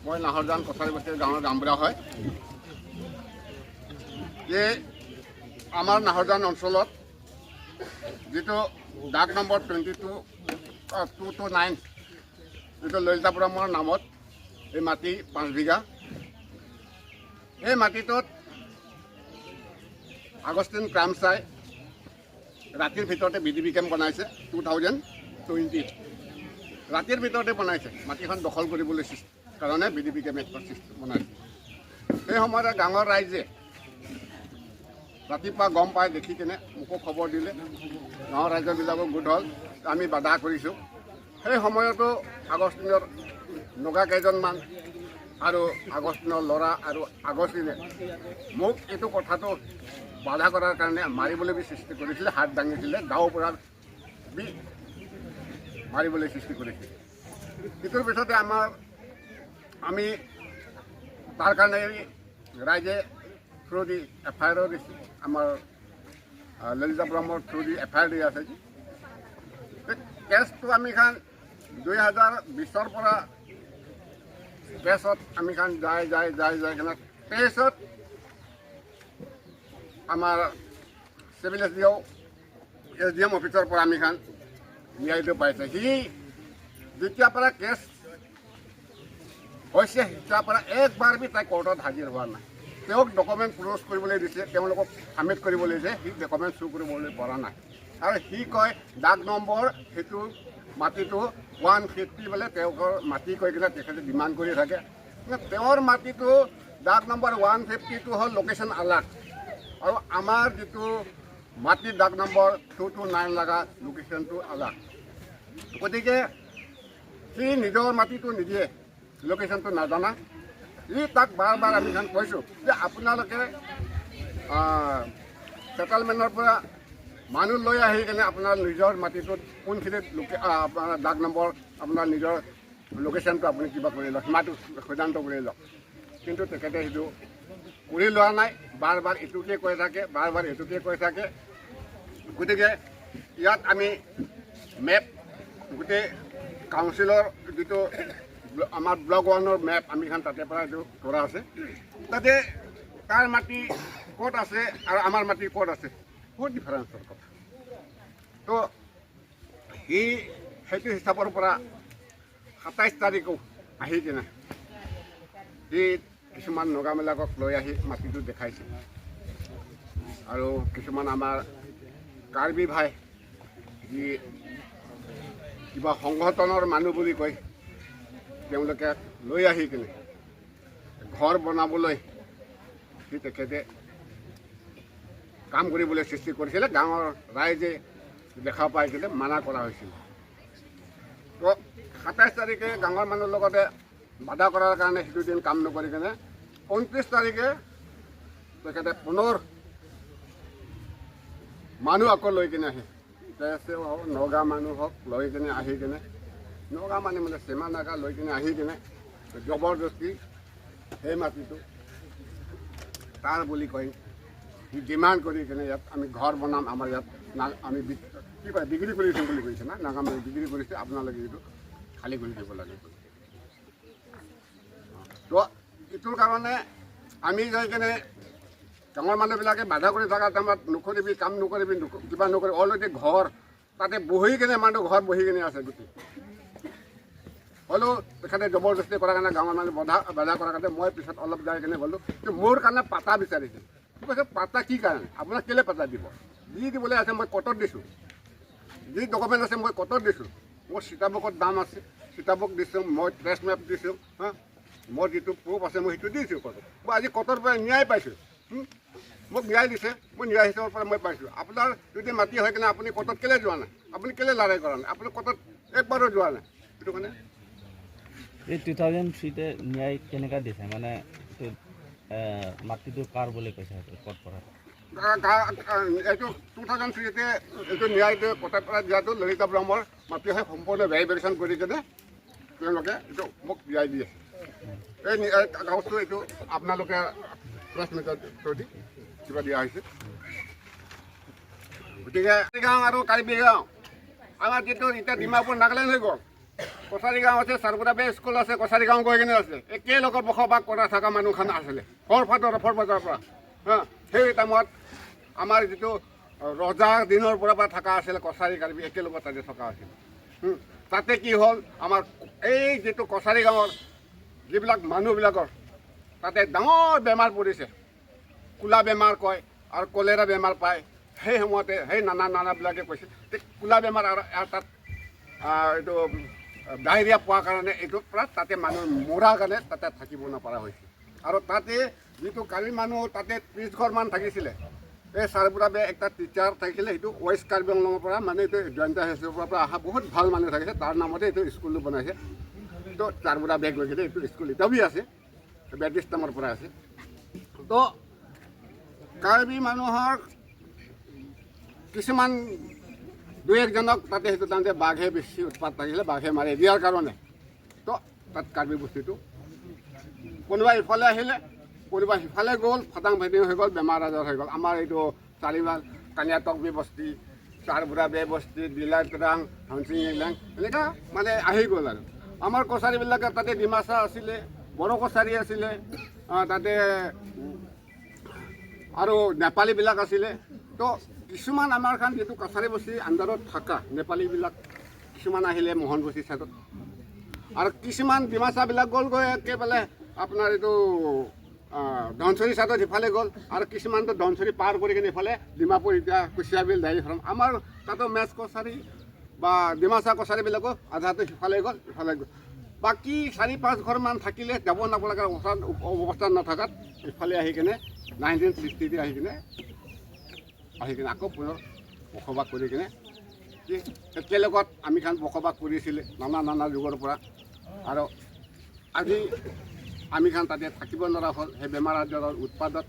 মই নাহৰজান কছাৰী বস্তিৰ গাঁৱৰ গাঁওবুঢ়া হয়। যে আমাৰ নাহৰজান অঞ্চলত যিটো ডাক নম্বৰ 22229, যিটো ললিতা ব্ৰহ্মৰ নামত এই মাটি 5 বিঘা, এই মাটিটোত আগষ্টিন ক্ৰামচাই ৰাতিৰ ভিতৰতে বি ডি পি কেম্প বনাইছে। 2020ত ৰাতিৰ ভিতৰতে বনাইছে। মাটিখন দখল কৰিবলৈ কাৰণে বি ডি পি কেম্প এখন সৃষ্টি বনাইছে। সেই সময়তে গাঁৱৰ ৰাইজে ৰাতিপুৱা গম পাই দেখি কেনে মোকো খবৰ দিলে। গাঁৱৰ ৰাইজবিলাকো গোট হ'ল, আমি বাধা কৰিছোঁ। সেই সময়তো আগষ্টিনৰ নগা কেইজনমান আৰু আগষ্টিনৰ ল'ৰা আৰু আগষ্টিনে মোক এইটো কথাটো বাধা কৰাৰ কাৰণে মাৰিবলৈ বি সৃষ্টি কৰিছিলে, হাত দাঙিছিলে, গাঁৱৰ পৰা বি মাৰিবলৈ সৃষ্টি কৰিছিল। সেইটোৰ পিছতে আমি তাৰ কাৰণে ৰাইজে থ্ৰু দি এফ আই আৰো দিছে। আমাৰ ললিতা ব্ৰহ্মৰ through D F I R দি আছে। এই কেছটো আমি খান 2020ৰ পৰা কেছত আমি খান যাই যাই যাই যাই কিনে 23ত আমাৰ civil S D O', S D M অফিচৰ পৰা আমি খান ন্যায়টো পাইছে। সি যেতিয়াৰ পৰা কেছ হৈছে, তেতিয়াৰ পৰা একবাৰ বি তাই কোৰ্টত হাজিৰ হোৱা নাই। তেওঁক ডকুমেণ্ট ক্ল'জ কৰিবলৈ দিছে, তেওঁলোকক ছাবমিট কৰিবলৈ দিছে, সি ডকুমেণ্ট শ্ব' কৰিবলৈ পৰা নাই। আৰু সি কয় ডাক নম্বৰ সেইটো মাটিটো 150 বোলে তেওঁলোকৰ মাটি কৈ কিনে তেখেতে ডিমাণ্ড কৰি থাকে। কিন্তু তেওঁৰ মাটিটো ডাক নম্বৰ 152 হ'ল, লোকেশ্যন আলাগ, আৰু আমাৰ যিটো মাটিৰ ডাক নম্বৰ 229 লগা লোকেশ্যনটো আলাগ। গতিকে সি নিজৰ মাটিটো নিদিয়ে, লোকেশ্যনটো নাজানা। সি তাক বাৰ বাৰ আমি কৈছোঁ যে আপোনালোকে ছেটেলমেণ্টৰ পৰা মানুহ লৈ আহি কেনে আপোনাৰ নিজৰ মাটিটোত কোনখিনিত আপোনাৰ ডাক নম্বৰ, আপোনাৰ নিজৰ লোকেশ্যনটো আপুনি কিবা কৰি লওক, সীমাটো সিদ্ধান্ত কৰি লওক। কিন্তু তেখেতে সেইটো কৰি লোৱা নাই। বাৰ বাৰ এইটোকে কৈ থাকে, বাৰ বাৰ এইটোকে কৈ থাকে। গতিকে ইয়াত আমি মেপ, গোটেই কাউন্সিলৰ যিটো আমাৰ ব্লক ওৱানৰ মেপ আমি খান তাতে পৰা এইটো কৰা আছে। তাতে তাৰ মাটি ক'ত আছে আৰু আমাৰ মাটি ক'ত আছে, বহুত ডিফাৰেঞ্চৰ কথা। তো সি সেইটো হিচাপৰ পৰা 27 তাৰিখো আহি কিনে সি কিছুমান নগাবিলাকক লৈ আহি মাটিটো দেখাইছে আৰু কিছুমান আমাৰ কাৰ্বি ভাই, যি কিবা সংগঠনৰ মানুহ বুলি কয়, তেওঁলোকে লৈ আহি কিনে ঘৰ বনাবলৈ সি তেখেতে কাম কৰিবলৈ সৃষ্টি কৰিছিলে। গাঁৱৰ ৰাইজে দেখা পাই কিনে মানা কৰা হৈছিল। তো 27 তাৰিখে গাঁৱৰ মানুহৰ লগতে বাধা কৰাৰ কাৰণে সেইটো দিন কাম নকৰি কিনে 29 তাৰিখে তেখেতে পুনৰ মানুহ আকৌ লৈ কিনে আহে, তেজে হওক, নগা মানুহ হওক, লৈ কিনে আহি কিনে, নগা মানে মানে চেমা নাগা লৈ কিনে আহি কিনে জবৰদস্তি সেই মাটিটো তাৰ বুলি কয় সি ডিমাণ্ড কৰি কিনে ইয়াত আমি ঘৰ বনাম, আমাৰ ইয়াত না আমি কি কয় বিক্ৰী কৰিছোঁ বুলি কৈছে না, নাগা মানুহ বিক্ৰী কৰিছে, আপোনালোকে এইটো খালী কৰি দিব লাগে। তো এইটোৰ কাৰণে আমি যাই কিনে গাঁৱৰ মানুহবিলাকে বাধা কৰি থকা টাইমত নকৰিবি, কাম নকৰিবি, কিবা নকৰিবি, অলৰেডি ঘৰ তাতে বহি কিনে মানুহ ঘৰ বহি কিনে আছে গোটেই। হ'লেও তেখেতে জবৰদস্তি কৰাৰ কাৰণে, গাঁৱৰ মানুহ বাধা কৰাৰ কাৰণে মই পিছত অলপ যাই কিনে ক'লোঁ যে মোৰ কাৰণে পাতা বিচাৰিছে। সি কৈছে, পাতা কি কাৰণে, আপোনাক কেলৈ পাতা দিব? যি দিবলৈ আছে মই কটত দিছোঁ, যি ডকুমেণ্ট আছে মই কটত দিছোঁ, মোৰ সীতাবুকত দাম আছে, সীতাবুক দিছোঁ, মই ট্ৰেছ মেপ দিছোঁ, হা, মোৰ যিটো প্ৰুফ আছে মই সেইটো দিছোঁ কটত। মই আজি কটৰ পৰা ন্যায় পাইছোঁ। মোক ন্যায় দিছে, মই ন্যায় হিচাপৰ পৰা মই পাইছোঁ। আপোনাৰ যদি মাটি হৈ কিনে আপুনি কটত কেলৈ যোৱা নাই? আপুনি কেলৈ লৰাই কৰা নাই? আপুনি কটত একবাৰো যোৱা নাই, সেইটো কাৰণে। এই 2003তে ন্যায় কেনেকুৱা দিছে? মানে এইটো, মাটিটো কাৰ বুলি কৈছে সেইটো ক'ত পৰা? এইটো 2003তে এইটো ন্যায়টো কটাৰ পৰা দিয়াটো ললিতা ব্ৰহ্মৰ মাটি হয়। সম্পূৰ্ণ ভেৰিফিকেশ্যন কৰি কিনে তেওঁলোকে এইটো মোক ন্যায় দিয়ে। এই কাগজটো এইটো আপোনালোকে প্ৰেছ মিটত থ্ৰু দি কিবা দিয়া হৈছে। গতিকে গাঁও আৰু কাৰ্বি গাঁও আমাৰ যিটো এতিয়া ডিমাপুৰ নাগালেণ্ড হৈ গ'ল। কছাৰী গাঁও আছে, চাৰবুৰা স্কুল আছে, কছাৰী গাঁও গৈ কিনে আছে। একেলগত বসবাস কৰা থকা মানুহখন আছিলে সৰফাটৰ বজাৰৰ পৰা। হা, সেই টাইমত আমাৰ যিটো ৰজা দিনৰ পৰা থকা আছিলে, কছাৰী কাৰ্বি একেলগত তাতে থকা আছিল। তাতে কি হ'ল, আমাৰ এই যিটো কছাৰী গাঁৱৰ যিবিলাক মানুহবিলাকৰ তাতে ডাঙৰ বেমাৰ পৰিছে, কোলা বেমাৰ কয় আৰু কলেৰা বেমাৰ পায়। সেই সময়তে সেই নানা নানাবিলাকে কৈছিল যে কোলা বেমাৰ আৰু তাত এইটো ডায়েৰিয়া পোৱাৰ কাৰণে এইটোৰ পৰা তাতে মানুহ মৰাৰ কাৰণে তাতে থাকিব নপৰা হৈছে। আৰু তাতে যিটো কাৰ্বি মানুহ তাতে 30 ঘৰমান থাকিছিলে। এই চাৰবুৰাবে একটা টিচাৰ থাকিছিলে, সেইটো ৱেষ্ট কাৰ্বি আংলঙৰ পৰা, মানে এইটো জয়ন্ত হিলছৰ পৰা অহা বহুত ভাল মানুহ থাকিছে, তাৰ নামতে এইটো স্কুলটো বনাইছে। তো চাৰবুৰা বেগ লৈ কিনে এইটো স্কুল এতিয়াও আছে, ব্ৰিটিছ টাইমৰ পৰা আছে। তো কাৰ্বি মানুহৰ কিছুমান দুই একজনক তাতে সেইটো তাতে বাঘে বেছি উৎপাত থাকিলে, বাঘে মাৰি দিয়াৰ কাৰণে তো তাত কাৰ্বি বস্তিটো কোনোবা ইফালে আহিলে, কোনোবা সিফালে গ'ল, ফটাং ফেটিং হৈ গ'ল, বেমাৰ আজাৰ হৈ গ'ল। আমাৰ এইটো চাৰিবাৰ কানিয়াটক বস্তি, চাৰবুৰা বে বস্তি, ডিলাইটৰাং, ধনচিং ইলাং এনেকুৱা মানে আহি গ'ল। আৰু আমাৰ কছাৰীবিলাকে তাতে ডিমাচা আছিলে, বড়ো কছাৰী আছিলে, তাতে আৰু নেপালীবিলাক আছিলে। তো কিছুমান আমাৰ খান যিটো কছাৰী বস্তি আণ্ডাৰত থকা নেপালীবিলাক কিছুমান আহিলে মোহন বস্তি চাইডত, আৰু কিছুমান ডিমাচাবিলাক গ'লগৈ একেবাৰে আপোনাৰ এইটো ধনচৰি চাইডত সিফালে গ'ল, আৰু কিছুমানটো ধনচৰি পাৰ কৰি কিনে ইফালে ডিমাপুৰ, এতিয়া কুচিয়াবিল ডায়েৰী ফাৰ্ম, আমাৰ তাতো মেচ কছাৰী বা ডিমাচা কছাৰীবিলাকো আধাটো সিফালে গ'ল, ইফালে গ'ল। বাকী 4-5 ঘৰমান থাকিলে যাব নাপালাগা অৱস্থা নথকাত ইফালে আহি কিনে 1960তে আহি কিনে আকৌ পুনৰ বসবাস কৰি কিনে কি একেলগত আমি খান বসবাস কৰিছিলে নানা নানা যুগৰ পৰা। আৰু আজি আমি খান তাতে থাকিব নোৱাৰা হ'ল, সেই বেমাৰ আজাৰৰ উৎপাদত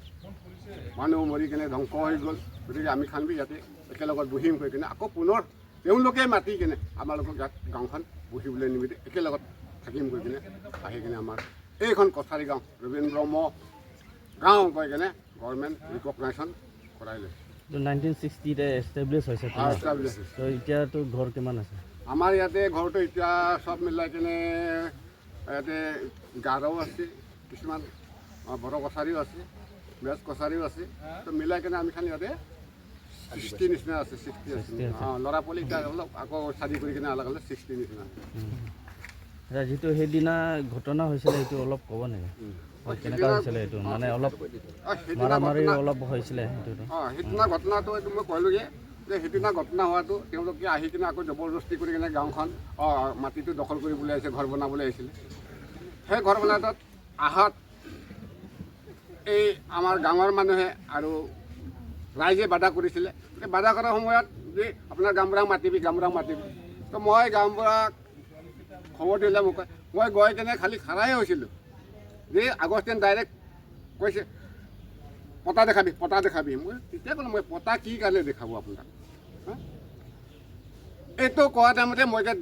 মানুহ মৰি কিনে ধ্বংস হৈ গ'ল। গতিকে আমি খান বি ইয়াতে একেলগত বহিম হৈ কিনে আকৌ পুনৰ তেওঁলোকে মাতি কিনে আমালোকক ইয়াত গাঁওখন বহিবলৈ নিমিত্তে একেলগত থাকিম গৈ কিনে আহি কিনে আমাৰ এইখন কছাৰী গাঁও ৰবীন্দ্ৰ ব্ৰহ্ম গাঁও কৈ কিনে গভৰ্ণমেণ্ট ৰিকগনাইশ্যন কৰাই লৈছে। তো 1960তে এষ্টাব্লিছ হৈছে? Establish হৈছে। তো এতিয়াতো ঘৰ কিমান আছে? আমাৰ ইয়াতে ঘৰটো এতিয়া চব মিলাই কিনে ইয়াতে গাৰো আছে, কিছুমান বড়ো কছাৰীও আছে, মেচ কছাৰীও আছে। তো মিলাই কিনে আমি খালি ইয়াতে 60 নিচিনা আছে, 60 আছে। 60 আছে। অঁ, ল'ৰা পোৱালি এতিয়া অলপ আকৌ চাদি কৰি কিনে আলাগ আলাগ 60 নিচিনা। আচ্ছা, যিটো সেইদিনা ঘটনা হৈছিলে সেইটো অলপ ক'ব নেকি? কেনেকুৱা হৈছিলে এইটো, মানে অলপ সেইদিনা মাৰামাৰি ঘটনা অলপ হৈছিলে সেইটো? অঁ, সেইদিনা ঘটনাটো এইটো মই ক'লোঁৱে যে সেইদিনা ঘটনা হোৱাটো তেওঁলোকে আহি কিনে আকৌ জবৰদস্তি কৰি কিনে গাঁওখন মাটিটো দখল কৰিবলৈ আহিছে, ঘৰ বনাবলৈ আহিছিলে। সেই ঘৰ বনাটোত আহাত এই আমাৰ গাঁৱৰ মানুহে আৰু ৰাইজে বাধা কৰিছিলে। এই বাধা কৰাৰ সময়ত যে আপোনাৰ গাঁওবুঢ়াক মাতিবি, গাঁওবুঢ়াক মাতিবি, তো মই গাঁওবুঢ়াক খবৰ দিলে মোক, মই গৈ কিনে খালি খাৰাই হৈছিলোঁ যে আগষ্টিন ডাইৰেক্ট কৈছে পতা দেখাবি, পতা দেখাবি। মই তেতিয়া ক'লো মই পতা কি কাৰণে দেখাব আপোনাক? হা? এইটো কোৱা টাইমতে মই এতিয়া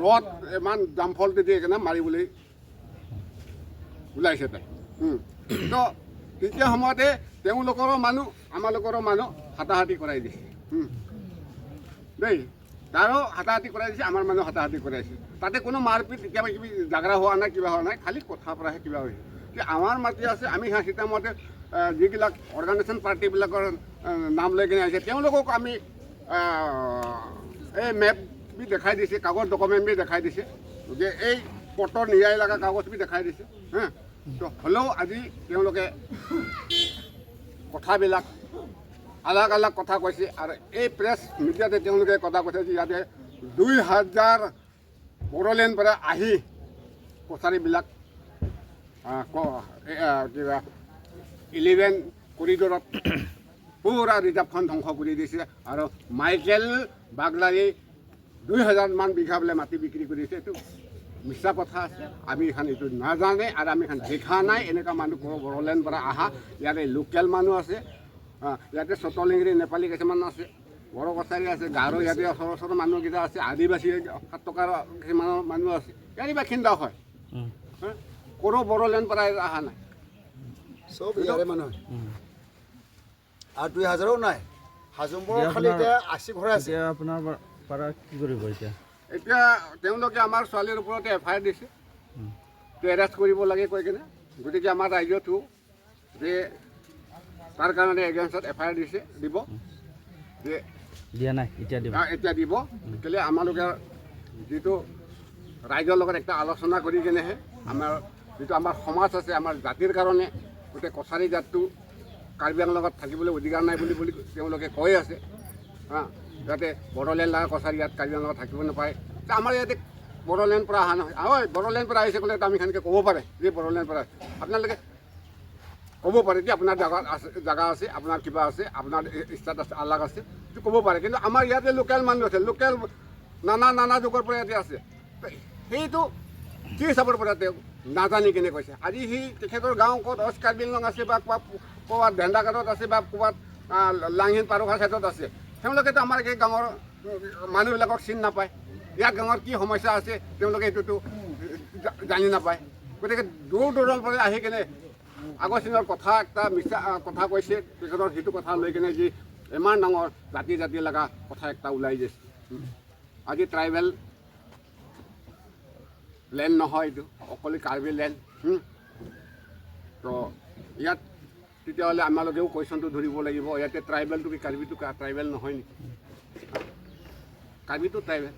ৰদ ইমান জামফলটো দি কিনে মাৰিবলৈ ওলাইছে তাই। তো তেতিয়া সময়তে তেওঁলোকৰো মানুহ আমালোকৰো মানুহ হাতাহাতি কৰাই দিছে। দেই, তাৰো হাতাহাতি কৰাই দিছে, আমাৰ মানুহ হাতাহাতি কৰাইছে। তাতে কোনো মাৰপিট কেতিয়াবা কিবি ঝাগৰা হোৱা নাই, কিবা হোৱা নাই, খালি কথাৰ পৰাহে কিবা হৈছে যে আমাৰ মাটি আছে। আমি সিটামতে যিবিলাক অৰ্গেনাইজেশ্যন পাৰ্টিবিলাকৰ নাম লৈ কিনে আহিছে, তেওঁলোকক আমি এই মেপ বি দেখাই দিছে, কাগজ ডকুমেণ্ট বি দেখাই দিছে, যে এই পটৰ নিয়াই লগা কাগজ বি দেখাই দিছে। হা, তো হ'লেও আজি তেওঁলোকে কথাবিলাক আলাগ আলাগ কথা কৈছে। আৰু এই প্ৰেছ মিডিয়াতে তেওঁলোকে কথা কৈছে যে ইয়াতে 2000 বড়োলেণ্ড পৰা আহি কছাৰীবিলাক কিবা 11 কৰিডৰত পুৰা ৰিজাৰ্ভখন ধ্বংস কৰি দিছে আৰু মাইকেল বাগলাৰী 2000মান বিঘা বোলে মাটি বিক্ৰী কৰিছে। এইটো মিছা কথা আছে, আমি এখন এইটো নাজানে আৰু আমি এখন দেখা নাই। এনেকুৱা মানুহ বড়োলেণ্ড পৰা অহা ইয়াতে লোকেল মানুহ আছে, ইয়াতে চতলিংগিৰি নেপালী কিছুমান আছে, বড়ো কছাৰী আছে, গাৰো ইয়াতে ওচৰ ওচৰৰ মানুহকেইটা আছে, আদিবাসী 7 টকাৰ কিছুমানৰ মানুহ আছে, ইয়াৰে বাসিন্দা হয়। কোনো বড়োলেণ্ড পৰা অহা নাই, চব ইয়াৰে মানুহ। আৰু 2000ও নাই, হাজোংবৰ খালি এতিয়া 80 ঘৰে আছে। এতিয়া আপোনাৰ পৰা কি কৰিব এতিয়া? এতিয়া তেওঁলোকে আমাৰ ছোৱালীৰ ওপৰতে এফ I R দিছে, এৰেষ্ট কৰিব লাগে কৈ কিনে। গতিকে আমাৰ ৰাইজতো যে তাৰ কাৰণে এগেইনষ্টত এফ I R দিছে, দিব যে দিয়া নাই, এতিয়া দিব। এতিয়া দিব। কেলে আমালোকে যিটো ৰাইজৰ লগত একটা আলোচনা কৰি কেনেহে আমাৰ যিটো আমাৰ সমাজ আছে, আমাৰ জাতিৰ কাৰণে গোটেই কছাৰী জাতটো কাৰ্বি আংলঙত থাকিবলৈ অধিকাৰ নাই বুলি বুলি তেওঁলোকে কৈ আছে। হা, যাতে বড়োলেণ্ড লগা কছাৰী ইয়াত কাৰ্বি আংলঙত থাকিব নাপায়। তে আমাৰ ইয়াতে বড়োলেণ্ড পৰা অহা নহয়। হয়, বড়োলেণ্ড পৰা আহিছে ক'লে আমি সেনেকৈ ক'ব পাৰে যে বড়োলেণ্ড পৰা আহিছে। আপোনালোকে ক'ব পাৰে যে আপোনাৰ জাগা আছে, জাগা আছে, আপোনাৰ কিবা আছে, আপোনাৰ ষ্টাট আছে, আলাগ আছে, সেইটো ক'ব পাৰে। কিন্তু আমাৰ ইয়াতে লোকেল মানুহ আছে, লোকেল নানা নানা যুগৰ পৰা ইয়াতে আছে। তে সেইটো কি হিচাপৰ পৰা তেওঁ নাজানি কেনে কৈছে? আজি সি তেখেতৰ গাঁও ক'ত ৱেষ্ট কাৰ্বি আংলং আছে বা ক'ৰবাত ক'ৰবাত ভেন্দাঘাটত আছে বা ক'ৰবাত লাংহিন পাৰঘাট চাইডত আছে, তেওঁলোকেতো আমাৰ এই গাঁৱৰ মানুহবিলাকক চিনি নাপায়। ইয়াত গাঁৱত কি সমস্যা আছে তেওঁলোকে সেইটোতো জানি নাপায়। গতিকে দূৰ দূৰৰ পৰা আহি কেনে আগৰ দিনৰ কথা এটা মিছা কথা কৈছে। তেখেতৰ সেইটো কথা লৈ কেনে যি ইমান ডাঙৰ জাতি জাতি লগা কথা এটা ওলাই গৈছে। আজি ট্ৰাইবেল লেণ্ড নহয়, এইটো অকলে কাৰ্বি লেণ্ড। তো ইয়াত তেতিয়াহ'লে আমালোকেও কুৱেশ্যনটো ধৰিব লাগিব, ইয়াতে ট্ৰাইবেলটো কি কাৰ্বিটো ট্ৰাইবেল নহয় নেকি? কাৰ্বিটো ট্ৰাইবেল।